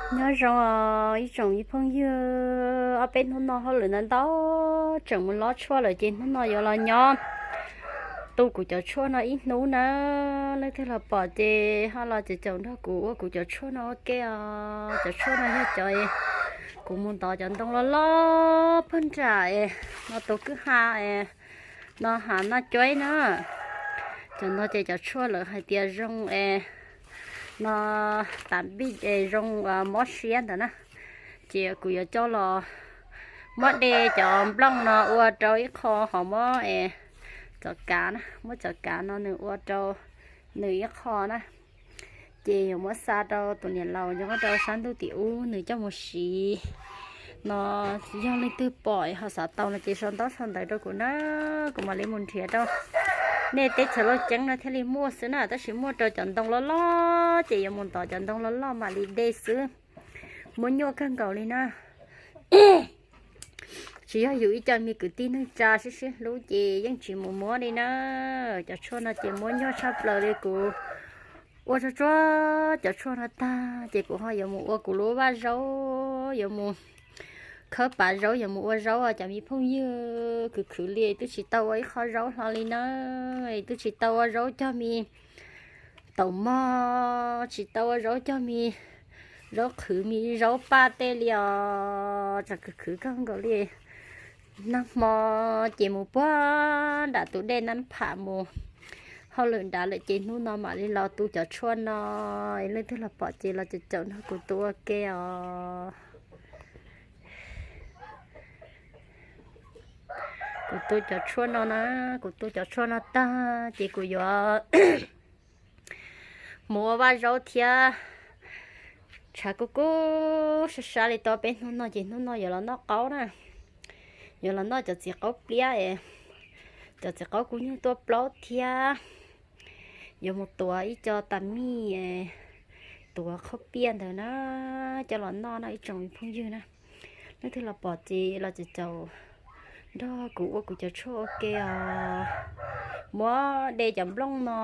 Nyob zoo os ib tsoom ib phooj ywg, ob peb hnub no hauj lwm ntau ntau tseem mus lob tshuaj lawm ces hnub no yuav los nyob tu kuv cov tshuaj no ib hnub na. Leej twg los pom ces ho los caum caum nrog kuv ua kuv cov tshuaj no ua ke os. Cov tshuaj no yog cov kuv mus ntov cov ntoo loj loj pag nram es no tus kwj ha es no hav noj cuab na. Cov no ces cov tshuaj lawv hais tias zoo es no tas npij es zoo mob siab ntawd na. Ces kuv yuav coj los muab de cov nplooj no ua rau ib qho hos muab es cov kav na, muab cov kav no nws ua rau nws ib qho na. Ces yuav muab xa rau tus niam laus nyob rau sab ntuj tim ub nws coj mus siv no. Yog leej twg pom ho xav tau no ces sau ntaub sau ntawv rau kuv na, kuv mam li mus nrhiav rau nej teb chaws Looj Ceeb no thiaj li muaj xwb na, tab sis muaj rau cov ntoo loj loj ces yuav mus ntov cov ntoo loj loj mam li de xwb. Muab nyuaj kawg nkaus li na. Tsis yog yus ib co me kwv tij neej tsa sib sib hlub ces yeej tsis mus muab li na. Cov tshuaj no ces muab nyuaj tshaj plaws li. Kuv ua tsuag tsuag cov tshuaj no tag ces kuv ho yuav mus ua kuv lub vaj zaub, yuav mus khawb pav zaub, yuav mus ua zaub os cov me phooj ywg. Khwv khwv li twb tsis tau ua ib qho zaub hlo li na. Twb tsis tau ua zaub cog me taum mog, tsis tau ua zaub cog me zaub qhwv me zaub paj tej li os. Tsam khwv khwv kawg nkaus li. Nag hmo ces mus puag nram tus dej Nab Pham mus hauj lwm nrad lawm ces hnub no mam li los tu cov tshuaj no. Leej twg los pom ces los caum caum nrog kuv tu ua ke os. Kuv tu cov tshuaj no na, kuv tu cov tshuaj no tag ces kuv yuav mus ua vaj zaub thiab. Tshav kub kub sab sab li tau peb hnub no ces hnub no yuav los noj qaub na. Yuav los noj cov txiv qaub pliab es cov txiv qaub kub nyuj tuaj plaub thiab. Yuav mus tuav ib co tas mij, tuav qhob piaj ntawd na, coj los noj no ib tsoom phooj ywg na. Leej twg los pom ces los caum caum nrog kuv ua kuv cov tshuaj ua ke os. Muab de cov nplooj no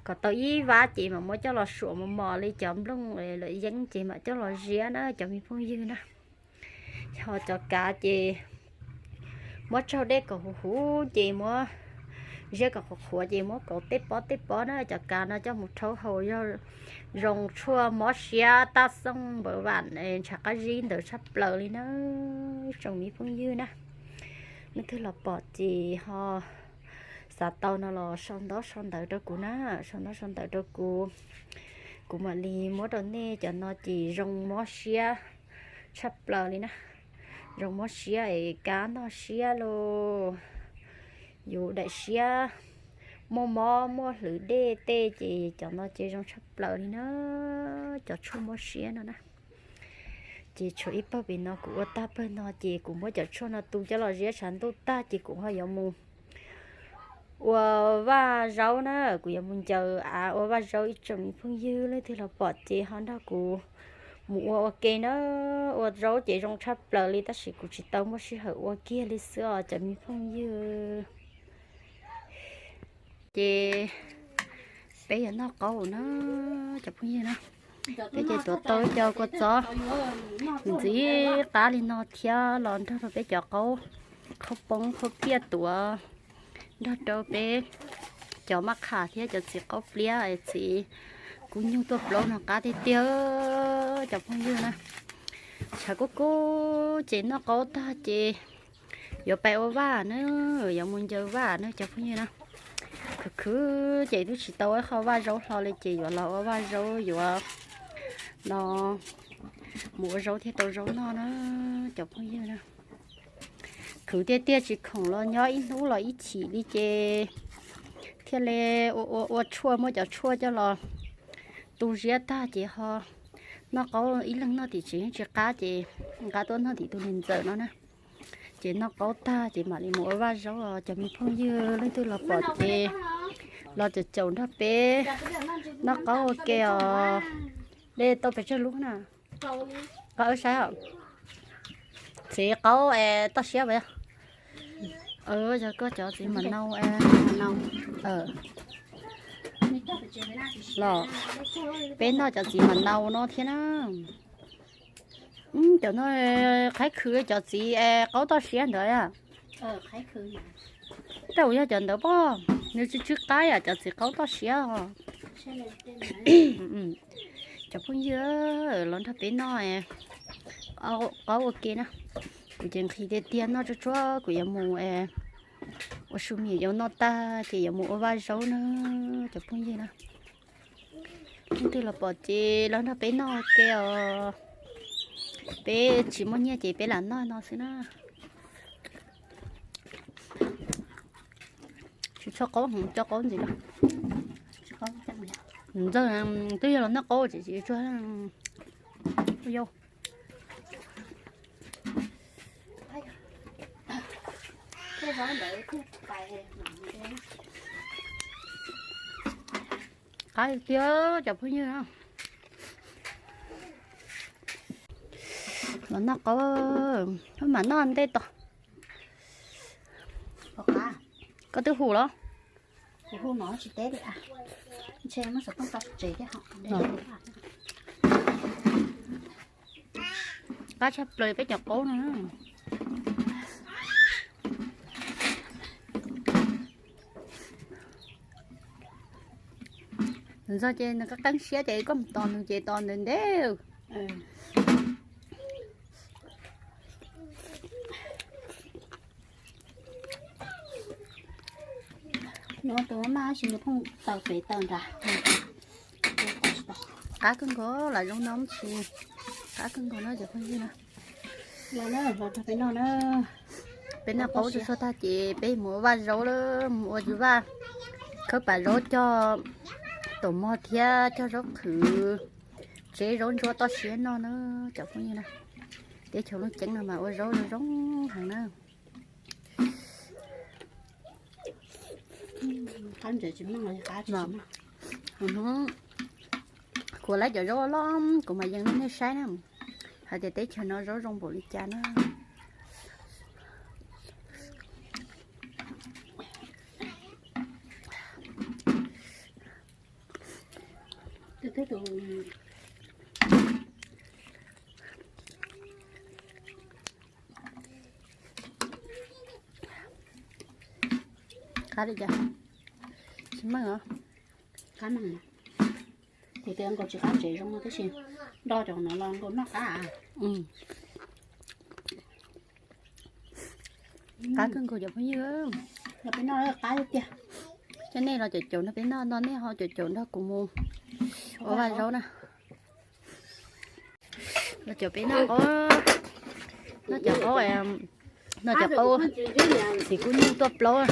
kom tau ib vab ces mam muab coj los suam mos mos li cov nplooj lawm yeeb ces mam coj los ziab na cov me phooj ywg na. Ho cov kav ces muab tsaug dej kom huv huv ces muab ziab kom qhuav qhuav ces muab kauv tej pob tej pob na. Cov kav no coj mus rhaub haus yog zoo tshuaj mob siab tab xeeb npawv vam ntshav qab zib ntawd tshaj plaws li na. Tsoom me phooj ywg na, leej twg los pom ces ho xav tau no los sau ntaub sau ntawv rau kuv na, sau ntaub sau ntawv rau kuv. Kuv mam li muab rau nej. Cov no ces zoo mob siab tshaj plaws li na. Zoo mob siab es kab noj siab los yus daim siab muaj mob muaj hlwv dej tej ces cov no ces zoo tshaj plaws li na. Cov tshuaj mob siab no na. Ces tshuav ib pawg pem no kuv ua tag pawg no ces kuv muab cov tshuaj no tu coj los ziab tshav ntuj tag ces kuv ho yuav mus ua vaj zaub na. Kuv yuav mus ncaws av ua vaj zaub ib tsoom me phooj ywg. Leej twg los pom ces ho nrog kuv mus ua ua ke na. Ua zaub ces zoo tshaj plaws li tab sis kuv tsis tau muaj sij hawm ua kiag li xwb os cov me phooj ywg. Ces peb yuav noj qaub na cov phooj ywg na. Peb ces tuav tau ib co kua txob ntxim qab li no thiab los nrog rau peb cov qaub, qhaub poob qhaub piaj tuav nrog rau peb cov maj qham thiab cov txiv qaub pliab es txiv kub nyuj tuaj plaub no qab tiag tiag cov phooj ywg na. Tshav kub kub ces noj qaub tag ces yuav pais ua vaj na, yuav mus ncaws vaj na cov phooj ywg na. Khwv khwv ces twb tsis tau ua qho vaj zaub hlo li ces yuav los ua vaj zaub yuav no mus ua zaub thiaj tau zaub noj na cov phooj ywg na. Khwv tiag tiag tsis khoom los nyob ib hnub los ib chim li ces thiaj li ua ua ua tshuaj, muab cov tshuaj coj los tu ziab tag ces ho noj qaub. Ib leeg noj tim tsev yeej tsis qab ces nqa tuaj noj tim tus niam ntxawm no na. Ces noj qaub tag ces mam li mus ua vaj zaub os cov me phooj ywg. Leej twg los pom ces los caum caum nrog peb noj qaub ua ke os. Dej tau pes tsawg lub na? Qab wb saib os. Txiv qaub es toj siab pas. Yog koj cov txiv mas nau. Los peb noj cov txiv mam nau no thiab na. Cov no qhaib khwv cov txiv qaub toj siab ntawd. Tej zaum yog cov ntawd pob, nws tsw tsw qaib yom, cov txiv qaub toj siab os. Cov phooj ywg, los nrog peb noj qaub ua ke na. Kuv ces nqhis tiag tiag noj tsuag tsuag kuv yuav mus ua su mis yuav noj tag ces yuav mus ua vaj zaub na cov phooj ywg na. Leej twg los pom ces los nrog peb noj ua ke os. Peb tsis muaj nyiaj ces peb lam noj no xwb na. Tsis txhob qaub heev, coj qaub ntxiv los. Ntxawg twb yog los noj qaub tsis tsis tsuag. Qab tiag cov phooj ywg. Los noj qaub, mam noj ntej tos. Koj twb hu los? Qab tshaj plaws peb cov qaub no. Nws ntxog ces nws qeeb qeeb siab ces koj mus tos nws ces tos ntev ntev. No tus maj maj tab sis nws phooj taws pem taws nrad. Qab kawg nkaus, lam zoo no tsis qab kawg nkaus no cov phooj ywg na. Peb noj qaub tsuag tsuag tag ces peb mus ua vaj zaub lawm, mus ua vaj, khawb pas zaub cog taum mog thiab cog zaub qhwv, tseb zaub ntsuab toj siab noj na cov phooj ywg na. Teb chaws Looj Ceeb no mas ua zaub zoo zoo heev na. Kuv laib cov zaub loj kuv mam yees rau nej saib na, hais tias teb chaws no zaub zoo npaum li cas na. Qab li cas? Tsis meej os. Qab meej. Kuv tias nkaus tsis qab ntsev zoo no tab sis nrog cov no los nkaus noj qab. Qab kawg nkaus cov phooj ywg. Los peb noj qab tiag tiag. Coj nej los caum caum nrog peb noj, noj nej ho caum caum nrog kuv mus ua vaj zaub na. Los caum peb noj qaub, noj cov qaub, noj cov qaub txiv kub nyuj tuaj plaub.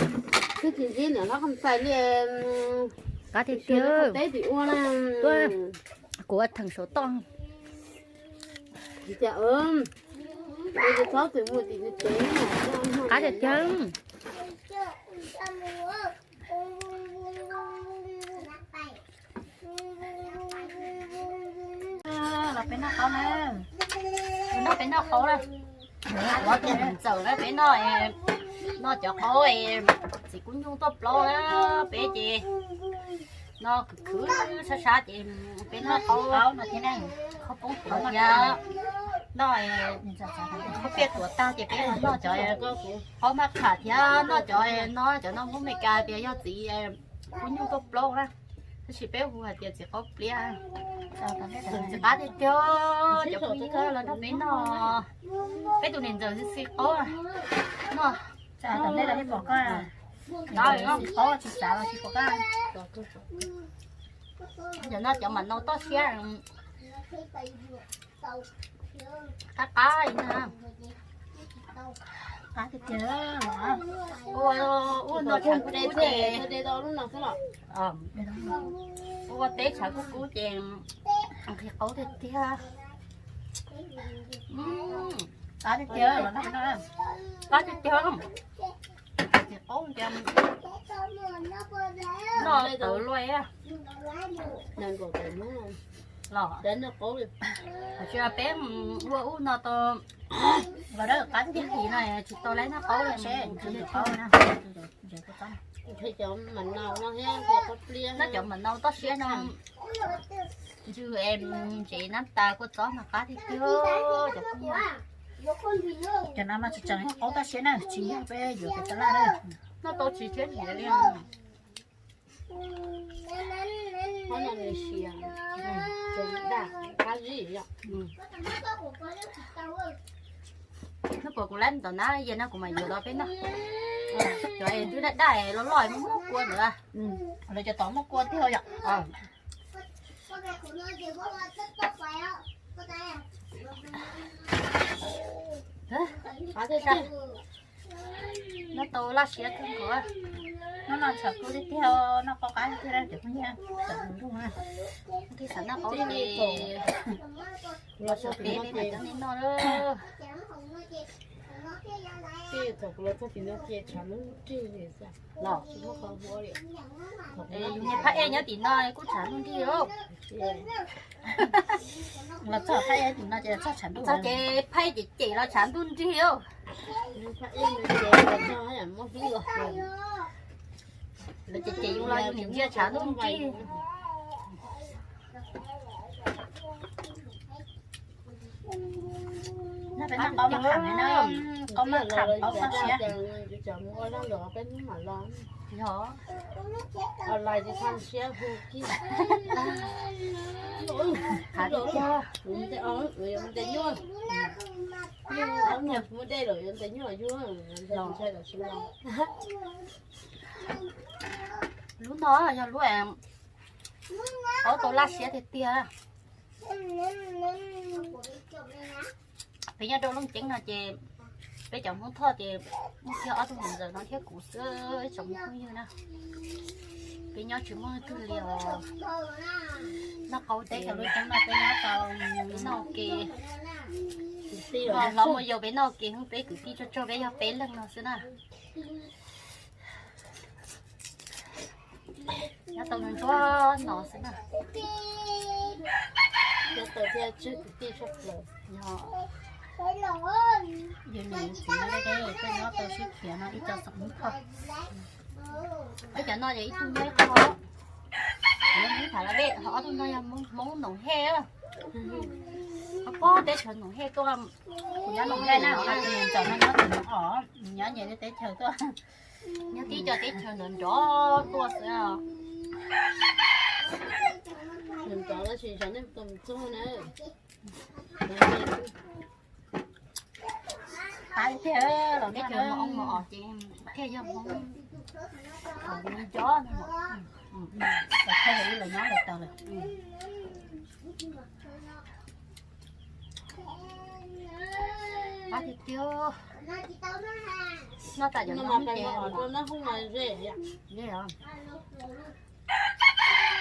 Qab tiag tiag. Kuv ua theem saum toj. Qab tiag tiag. Los peb noj qaub na, noj peb noj qaub na. Ua tias ntxawm na peb noj, noj cov qaub txiv kub nyuj tuaj plaub na, peb ces no khwv khwv sab sab ces peb noj qaub no thiab ne. Qhov poob tuav thiab noj, qhov piaj tuav tag ces peb noj cov qaub maj qham thiab noj cov no, cov no Hmoob Mes Kas tias yog txiv kub nyuj tuaj plaub na, tab sis peb hu hais tias txiv qaub pliab. Txiv qab tiag tiag, cov phooj ywg los nrog peb noj, peb tus niam ntxawm xi qaub noj. Cov no cov mam nau toj siab. Qab qab li na. Ua, ua no tshav kub kub ces, ua teb tshav kub kub ces nqhis qaub tiag tiag. Qab tiag tiag, qab tiag tiag. Nqhis qaub ces noj tawv luaj. Los, tsis peb ua ub no tau, los dab qab tiag li no tsis tau lawv noj qaub li seb tsis noj qaub na. Noj cov mam nau toj siab no, ntsws es ntsev nab tas kua txob mas qab tiag tiag cov phooj ywg. Cov no mas tsis tseem noj qaub toj siab na, tsis yog peb yuav pem tab laj na. Noj tau tsis thiab li. Qab no nws siav, daj, qab zib yom. Noj puas kuv lab ntawm na, yog no kuv mam yuav los peb noj. Cov twb daj daj loj loj muaj kua ntawd. Lawv cov tod muaj kua tiag yom. Noj tau laj siab kawg nkaus. Noj no tsham kub tiag tiag, noj qaub qab tiag tiag cov phooj ywg. Txawm ntuj na, thiaj xav noj qaub ces los txog pem peb mam coj nej noj lawm. Los, yus niag phab ej nyob tim no kuj tshav ntuj nrig. Los txog phab ej tim no ces txog tshav ntuj, txog ces phab ej cem cem los tshav ntuj nrig. Lawv cem cem yus los yus nim ntsia tshav ntuj nrig. Noj peb noj qaub maj kham na, qaub maj kham qaub toj siab. Yog, online tsis txhob siab hu kiag. Hav tiag tiag. Mus de lawm yuav ntxeev nyuaj yus, ntxhais los tsis los. Lub no yog lub aub tau laj siab tiag tiag. Peb nyob rau Looj Ceeb no ces peb cov Hmoob Thoj ces muaj kiag ob tug niam ntxawm no thiab kuv xwb ib tsoom phooj ywg na. Peb nyob tsis muaj leej twg li os. Noj qaub teb chaws Looj Ceeb no peb nyob tau noj ua ke. Hlob mus yos peb noj ua ke, peb kwv tij tsuag tsuag peb yog peb leeg no xwb na. Nyob tau ntsuag no xwb na. Nyob tau thiab tswj kwv tij tshaj plaws. Yog, yus niam yus txiv no, koj nyob tau sib khiav no ib co xeem Hmoob Thoj. Peb cov no yog ib tug nyob ib qho, kuv nyob Hmoob Thav Las Vej, ho ob tug no yog Hmoob Noom Hej. Ho pog teb chaws Noom Hej tuaj, kuv nyob Noom Hej na, ho tus niam ntxawm no nyob tim Noom Os, nyob nyias teb chaws tuaj. Nyob tib co teb chaws nrov nrov tuaj xwb. Nrov nrov tab sis tsam nej mus txog na. Qab tiag los teb chaws Noom Os ces thiaj yog Hmoob thaum nco no. Thaij li lawv nyob lawv tau lawm. Qab tiag tiag. Noj tas cov no ces,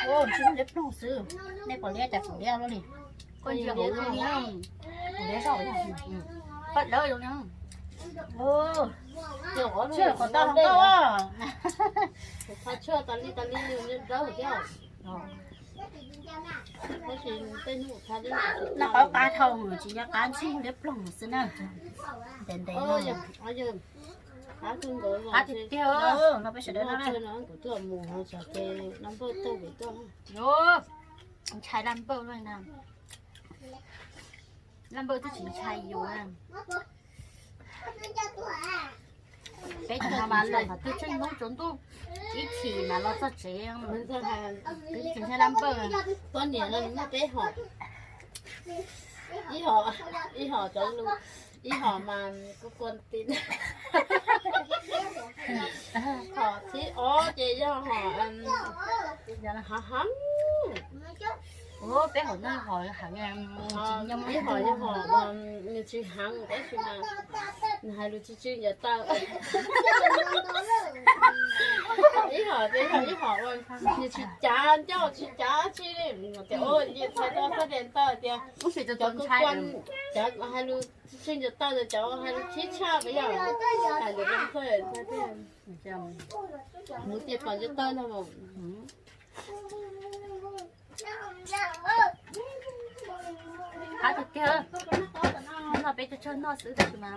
ua, ntsib liab ploog xwb. Nej puas liab cas kuv liab luaj li. Koj ntsia hauv zoo li, kuv liab zoj, koj dawb zoo li. Tshwj qhov tau hauv tau. Tshwj tas li tas li dawb thiab. Noj qaub qab dhau tsis nco qab ntsib liab ploog xwb na. Ntev ntev no. Qab tiag tiag. No peb sawv daws noj na. Kuv tuaj mus hauv txog ces laj npawj tawg pem tuaj. Ntshai laj npawj luaj na. Laj npawj twb tsis ntshai yus na. Peb cov no mas lawm qhov twg tseem hnub tsaus ntuj ib chim mas los txog tsev. Twb tsis ntshai laj npawj. Poj niam no muaj peb hom, ib hom, ib hom cov lus, ib hom mas kuv kua ti. Hom thib ob ces yog hom hav hab. Peb hom no hom hav, ib hom yog hom nws tsis heev tab sis mas nws hais lus tsw tsw ncaws taw. Ib hom ces yog ib hom uas nws tsis cav ncauj tsis cav dab tsi li. Tias ua li txhais tau xab des taw tias cov kuj kuam, cov hais lus tsw tsw ncaws taw, cov hais lus khib tshaj, yog hais lus zoo txawj txhais tias mus tias pom ncaws taw no mas. Qab tiag tiag, no peb tsuag tsuag noj xwb tab sis mas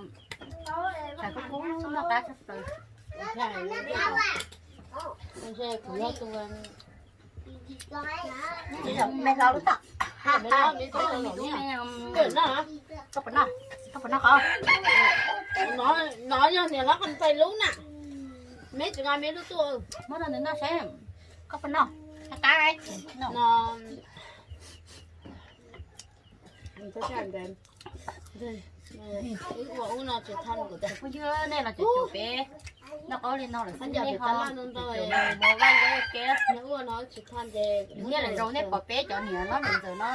tsam kub kub noj qab tshaj plaws. Me hlo lub tom. Koj puas noj, koj puas noj qhov? No yog niam hlob Qhov Ntxhais lub na. Me tsis nqa me lub tuaj. Muab rau nws noj seb. Koj puas noj? Qab qab. Wb ua ub no tsis thaj. Phooj ywg, nej los caum caum peb noj qaub li no lawm xwb nej ho mus vaj zaub ua ke. Nws ua no tsis thaj ces nej lam zoo nej pom peb cov niam hlob ntxawm no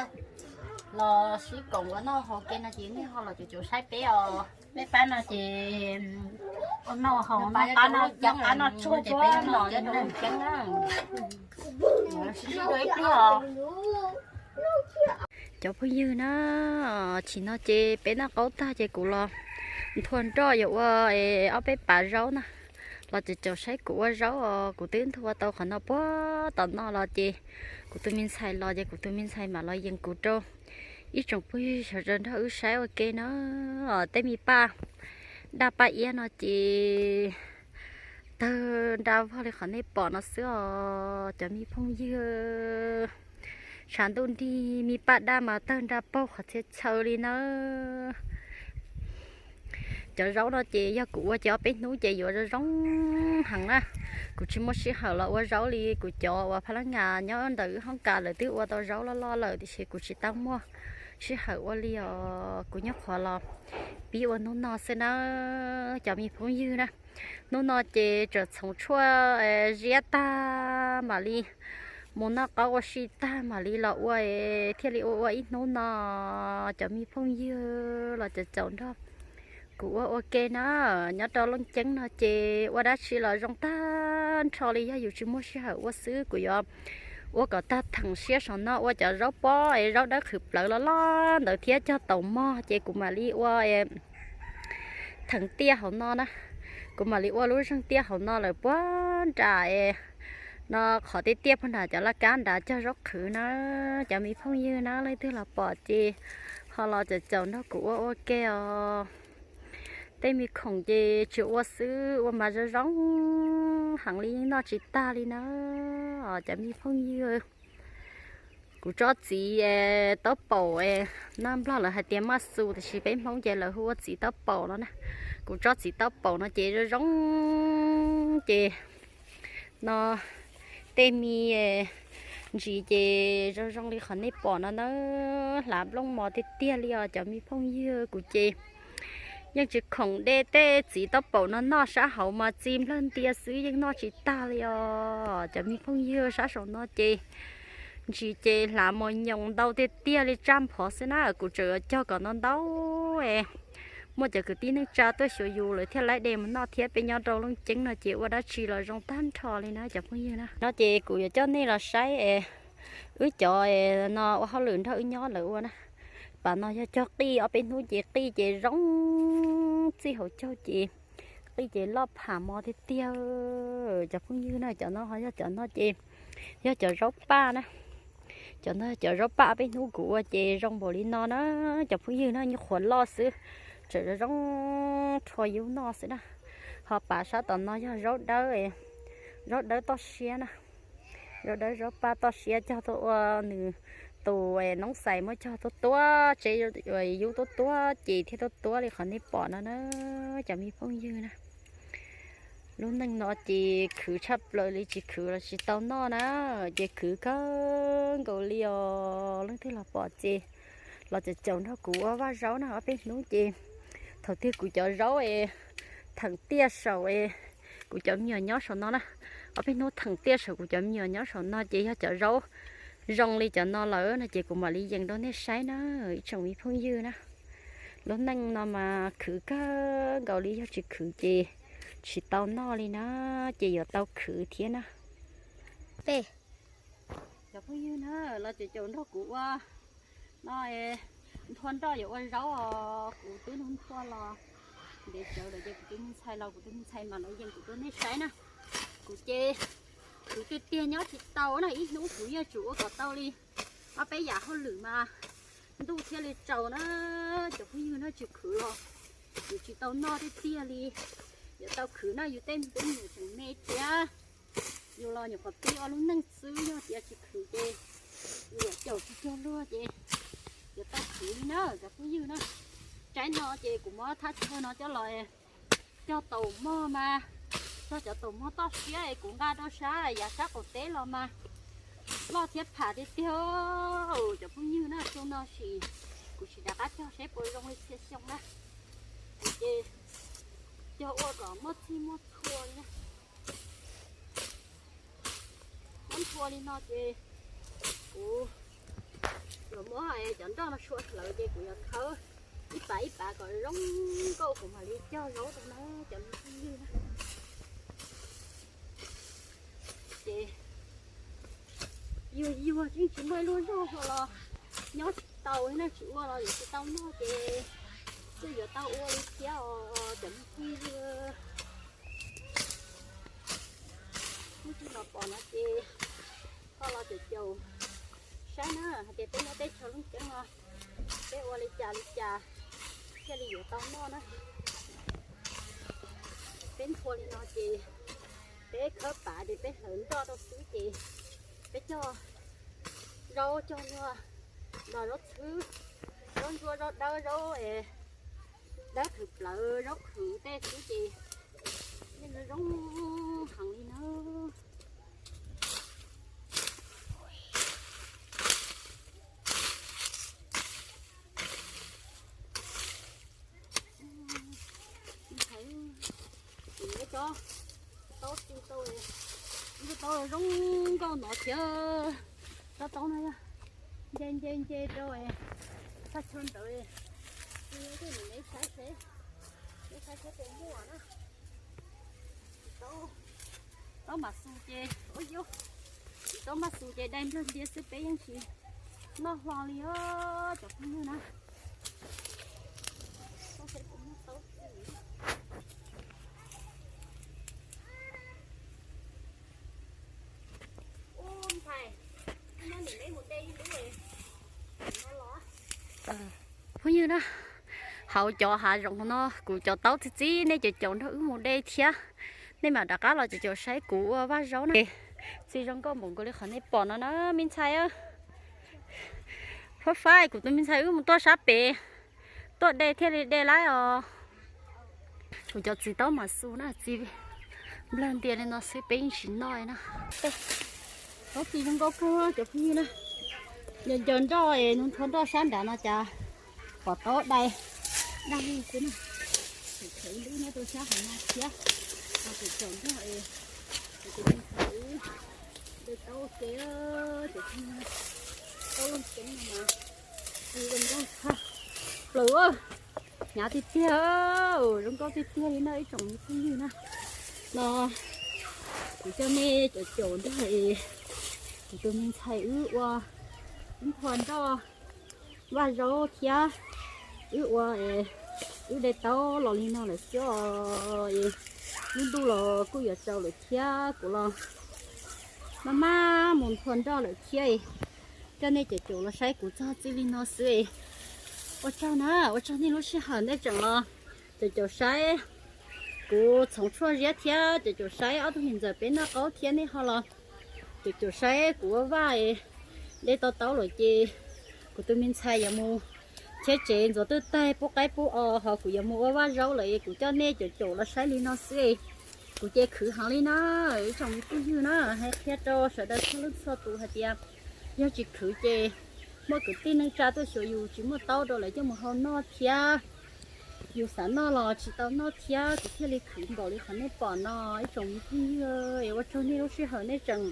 los sib koom ua noj haus ke no ces nej ho los caum caum saib peb os. Peb pab no ces ua noj haus noj qab noj tsuag tsuag no ces peb noj ceeb na. Sib ntsib dua ib pliag os. Cov phooj ywg na, chim no ces peb noj qaub tag ces kuv los nthua nroj yuav ua ob peb pas zaub na, los caum caum saib kuv ua zaub os. Kuv twb nthua tau qhov no puag tom no los ces kuv tus me ntxhais los ces kuv tus me ntxhais mam los yees kuv rau ib tsoom phooj ywg sawv daws nrog wb saib ua ke na. Tej me paj daj paj iab no ces tawg nra vog li qhov nej pom no xwb os cov me phooj ywg. Tshav ntuj nrig me paj daj mas tawg nra paug qhov txhia chaw li nawb. Cov zaub no ces yog kuv ua ces ob peb hnub ces yuav zoo zoo heev na. Kuv tsis muaj sij hawm los ua zaub li, kuv cov uas pha lab ngas nyob ntawm wb hoob kas lawv twb ua tau zaub loj loj lawm tiam sis kuv tsis tau muaj sij hawm ua li os. Kuv nyob qhuav los pib ua hnub no xwb na cov me phooj ywg na. Hnub no ces tseem txhoov tshuaj ziab tag mam li mus noj qaub ua si tag mam li los ua, thiaj li ua ua ib hnub no. Cov me phooj ywg los caum caum nrog kuv ua ua ke na. Nyob rau Looj Ceeb no ces ua dab tsi los zoo tag nrho li, yog yus tsis muaj sij hawm ua xwb kuv yuav ua kom tag theem siab saum no, ua cov zaub pob es zaub dawb qhwv plawv los loj ntawd thiab cog taum mog ces kuv mam li ua theem tiaj hauv no na. Kuv mam li ua lub zeeg tiaj hauv no lawm puag nram no qhov tiaj tiaj puag nram cov laj kab nrad cog zaub qhwv na. Cov me phooj ywg na, leej twg los pom ces ho los caum caum nrog kuv ua ua ke os. Tej me khoom ces tsis ua xwb, ua mas zoo zoo heev li, yeej noj tsis tag li na. Cov me phooj ywg, kuv tsob txiv taub paum, naj Nplog lawv hais tias maj xu tiam sis peb Hmoob ces lawv hu ua txiv taub paum no na. Kuv tsob txiv taub paum no ces zoo zoo ces no tej me ntsis ces zoo zoo li qhov nej pom no na, hlav nplooj mos tiag tiag li os cov me phooj ywg. Kuv ces yeej tsis khoom de tej txiv taub paum no noj, sab hauv mas txi nplawg ntia xwb yeej noj tsis tag li os cov me phooj ywg. Sab saum no ces ntsis ces hlav mos nyoos ntau tiag tiag li tsaj nphov xwb na, kuv tseem yuav cog kom ntau ntau. Muaj cov kwv tij neej tsa tuaj xyuas yus lawv thiaj laib de mus noj thiab. Peb nyob rau Looj Ceeb no ces ua dab tsi los zoo tag nrho li na cov phooj ywg na. No ces kuv yuav coj nej los saib wb cov no ua hauj lwm nrog wb nyob lawv ua na. Pas no yog cog qij, ob peb hnub ces qij ces zoo txij hauv caug ces qij ces loj pham mos tiag tiag cov phooj ywg na. Cov no ho yog cov no ces yog cov zaub paj na. Cov no cov zaub paj ob peb hnub kuv ua ces zoo npaum li no na cov phooj ywg na, nyuag qhuav loj xwb, tseem zoo zoo rho yub noj xwb na. Ho pas sab tom no yog zaub dawb, zaub dawb toj siab na. Zaub dawb zaub paj toj siab cog tuaj ua nws tus noob xais muab cog tuaj tuab tseb yub tuab tuab ces thiaj tuab tuab li qhov nej pom no na cov me phooj ywg na. Lub neej no ces khwv tshaj plaws li, tsis khwv los tsis tau noj na, ces khwv kawg nkaus li os. Leej twg los pom ces los caum caum nrog kuv ua vaj zaub na, ob peb hnub ces thaum twg kuv cov zaub es theem tiaj saum es kuv cov me nyuam nyob saum no na, ob peb hnub theem tiaj saum kuv cov me nyuam nyob saum no ces yog cov zaub zoo li cov no lawm no ces kuv mam li yees rau nej saib na ib tsoom me phooj ywg na. Lub neej no mas khwv kawg nkaus li, yog tsis khwv ces tsis tau noj li na, ces yuav tau khwv thiab na. Cov phooj ywg na, los caum caum nrog kuv ua no, nthua nroj yuav ua zaub os. Kuv twb nthua los ntev tsawv lawm ces kuv tus me ntxhais los, kuv tus me ntxhais mam los yees kuv rau nej saib na. Kuv ces Khwv tiag tiag nyob tsis tau na, ib hnub kuv yeej tsum ua kom tau li ob peb yam hauj lwm mas ntuj thiaj li tsaus na. Cov phooj ywg na, tsis khwv los yus tsis tau noj tiag tiag li. Yuav tau khwv na, yus tej tub nyuam tseem me thiab, yus los nyuam qhuav pib ua lub neej xwb, yog tias tsis khwv ces yus yuav caum tsis cuag luag ces yuav tau khwv li na cov phooj ywg na. Tsaib no ces kuv muab thaj chaw no coj los cog taum mog mas, cog cov taum mog toj siab es kuv nqa rau sab yav sab qaum teb los mas loj thiab pham tiag tiag cov phooj ywg na. Xyoo no sim, kuv sim rov qab cog seb puas zoo li txhia xyoo na. Kuv ces cog ua kom muaj txhij muaj txhua li na. Muab nthua li no ces kuv yuav muab cov nroj no sua hlawv ces kuv yuav khawb ib pas ib pas kom zoo nkauj kuv mam li cog zaub rau na cov me phooj ywg na. Ces yuag yuag yeej tsis muaj ib lub zog hlo los nyob tsis tau li na, tsis ua los yuav tsis tau noj ces twb yuav tau ua li thiab os cov me phooj ywg. Hnub twg los pom no ces ho los caum caum saib na hais tias peb nyob teb chaws Looj Ceeb no peb ua li cas li cas thiaj li yuav tau noj na. Peb nthua li no ces peb khawb pas ces peb hlawv nroj rau xwb ces peb cog zaub cog nyuag, zaub txhwb, zaub ntsuab, zaub dawb, zaub dawb qhwv plawv, zaub qhwv tej xwb ces yeej zoo heev li na. Ntxhais, kuv muab cov taub txi tau, muab cov taub zoo nkauj no thiab. Cov taub no yog nce nce nce rau thaj chaw ntawd, neb saib seb, neb saib seb puas muaj na. Taub mas xus ces, ua yus, taub mas xus ces dai nplawg ntiav xwb peb yeej tsis noj hlo li os cov phooj ywg na. Phooj ywg na, hauv cov hav zoov no kuv cov taub txi txib nej caum caum nrog wb mus de thiab. Nej mam rov qab los caum caum saib kuv ua vaj zaub na. Txi zoo nkauj npaum nkaus li qhov nej pom no na me ntxhais. Fab fab, kuv tus me ntxhais wb mus tuaj sab pem, tuaj de thiaj li de laib os. Kuv cov txiv taub mas xus na, txiv nplawg ntiav li no xwb peb yeej tsis noj na. Taub txi zoo nkauj kawg cov phooj ywg na. Ncaws ncaws nroj es nws nthuav nroj sab nrad no cas pom taub dai daj li xwb na. Kuv khaws ib lub nyob rau sab hauv no thiab, kuv caum nroj es kuv tus me ntxhais wb de taub ua ke, cov phooj ywg, taub Looj Ceeb no mas zoo nkauj tshaj plaws, hnyav tiag tiag, zoo nkauj tiag tiag li na ib tsoom me phooj ywg na. No kuv coj nej caum caum nrog kuv tus me ntxhais wb ua, wb nthuav nroj vaj zaub thiab wb ua, wb de taub los li no lawm xwb os. Lub ntuj los kuj yuav tsaus lawm thiab kuv los maj maj mus nthuav nroj lawm thiab. Coj nej caum caum los saib kuv txog txij li no xwb. Ua tsaug na, ua tsaug nej lub sij hawm nej tseem los caum caum saib kuv txhoov tshuaj ziab thiab caum caum saib ob tug niam ntxawm peb noj qaub thiab nej ho los caum caum saib kuv ua vaj de tau taub lawm ces kuv tus me ntxhais yuav mus cheb tsev ntxuav twj taig pub qaib pub os, ho kuv yuav mus ua vaj zaub lawm es kuv coj nej caum caum los saib li no xwb. Kuv ces khwv heev li na, ib tsoom me phooj ywg na, hais qhia rau sawv daws txhua leej txhua tus hais tias yog tsis khwv ces muaj kwv tij neej tsa tuaj xyuas yus tsis muaj taub rau lawv coj mus hau noj thiab. Yus xav noj los tsis tau noj thiab, kuv thiaj li khwv npaum li qhov nej pom no ib tsoom me phooj ywg. Es ua tsaug nej lub sij hawm nej tseem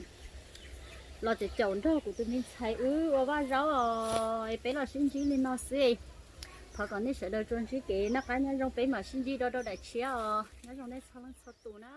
los caum caum nrog kuv tus me ntxhais wb ua vaj zaub os. Es peb los sib ntsib li no xwb, thov kom nej sawv daws tsuas ntsib kev noj qab nyob zoo, peb mam sib ntsib dua rau daim tshiab os. Nyob zoo nej txhua leej txhua tus na.